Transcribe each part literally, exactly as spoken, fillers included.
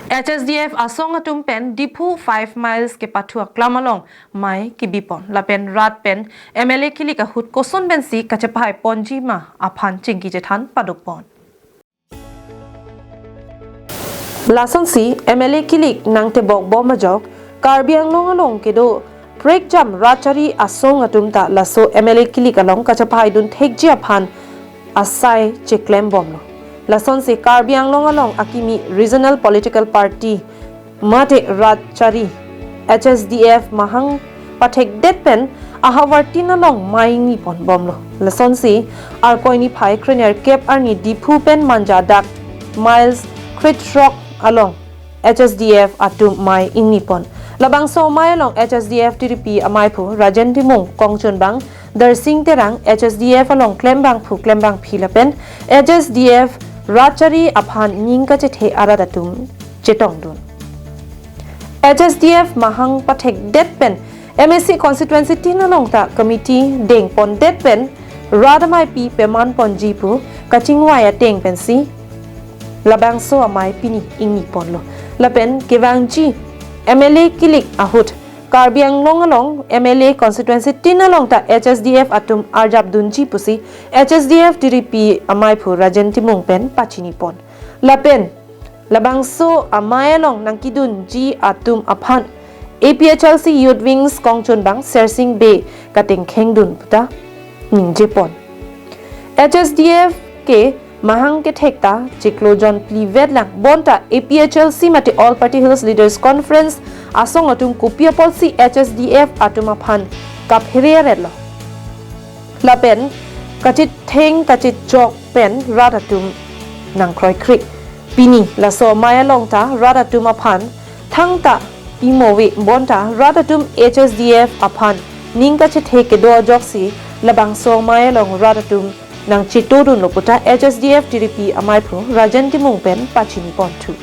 H S D F asong atum pen Diphu five miles kepathu aklam along mei kebipon. Lapen rat pen M L A kilik ahut koson pensi kachepahai ponji ma aphan chingki chethan padopon. Lasonsi M L A kilik nangtebok bom ajok Karbi Anglong along kedo prekjam rat chari asong atum ta laso M L A kilik along kachepahai dun thekji aphan asai cheklem bomlo. Lasonsi Karbi Anglong along akimi regional political party mate rat chari H S D F mahang pathekdet pen ahavar tin along mei ingni pon bomlo. Lasonsi Arkoi niphai krenerkep arni Diphu pen Manja dak miles krethrok along H S D F atum mei ingni pon. Labangso mei along H S D F tiripi amaiphu Rajen Timung, kongchunbang Darsing Terang, H S D F along klembangphu klembangphi lapen H S D F rat chari aphan ning kachethe arat atum chetongdun. H S D F mahang pathekdet pen M A C constituency tin along ta committee dengpondet pen rat ameipi peman ponji pu kachingvai ateng pensi labangso amei pini ingni ponlo. Lapen kevangji M L A kilik ahut Karbi Anglong along M L A constituency tin along ta H S D F atum arjap dunji pusi H S D F tiripi amaiphu Rajen Timung pen pachini pon. Lapen labangso amei along nangkedunji atum aphan A P H L C Youth Wings kongchunbang Sersing Bey katengkheng dun puta ningje pon. H S D F ke mahang kethek ta chiklo jon phli vet lang, bonta A P H L C mate All Party Hills Leaders Conference asong atum kopi apotsi H S D F atum aphan kaphere aretlo. Lapen kachetheng kachechok pen rat atum nangkroikre. Pini laso amei along ta rat atum aphan thangta pimo ave, bonta rat atum H S D F aphan ning kachethe kedo ajoksi labangso amei along rat atum nangcheto dunlo puta H S D F tiripi amaiphu Rajen Timung pen pachini ponthu.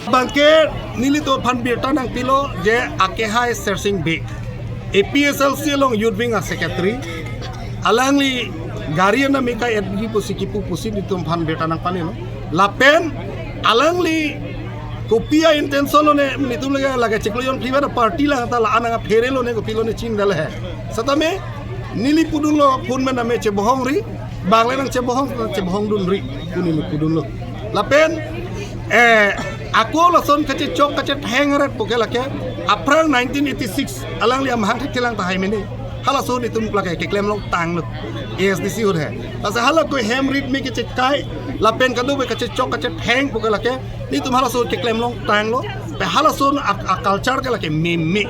Bangke nelitum aphan birta nangpilo je akehai Sersing Bey, A P H L C along Youth Wing a Secretary. Alangli gari ana meka edgi pusi kipu pusi nelitum aphan birta nangpanelo. Lapen alangli kopi a intention lone nelitum lage lage chiklo jon phli vet a party lang ta la anang aphere lone kopi lone chinidale he. Setame neli pudunlo phone pen name chebohong ri, bang le nangchebohong, chebohong dun ri, pu neli pudunlo. Lapen, eh, ako lason kachechok kachetheng aret pu ke lake, aphrang nineteen eighty-six, alangli amahang thekthelang tahai mene. Halaso nelitum lake keklem longtanglo. A S D C ahut he. Lasi hala ko hem rit me kechekai, lapen kadokave kachechok kachetheng pu ke lake, nelitum halaso keklem longtanglo. Pe halaso a, a culture ke lake meme.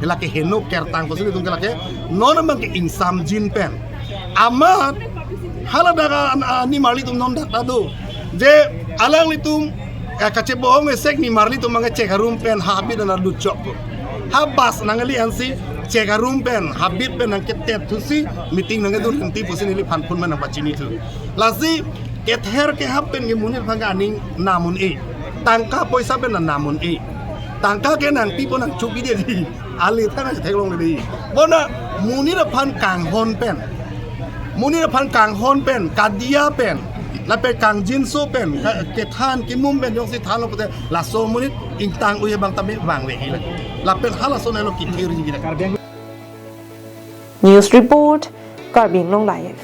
Lake heno kertang pusi nelitum ke lake non abang ke ingsamjin pen. Amat hala dak a, a, nimarlitum non dak ta do. Je alanglitum, eh, kachebohong esek nimarlitum abang ke Chek Arum pen habit ana lutchok ko. Ha bus nangliansi Chek Arum pen habit pen nangketet thusi meeting nangkedun henti pusi neliphan phone pen nangpachinithu. Lasi kether kehap pen ke monit aphan ke aning nam un-e. Tangka poisa pen nam un-e. Tangka ke nangpipo nangchokpide di. Ali thang theklongle di. Bonta monit aphan kanghon pen. Monit aphan kanghon pen, kadia pen. Lapen kangjinso pen, ka-, kethan kimum pen jongsi thanlo pute laso monit ingtang ave abang tame vangve hila. Lapen halason elo kithir ji kita. News report, Karbi Anglong Live.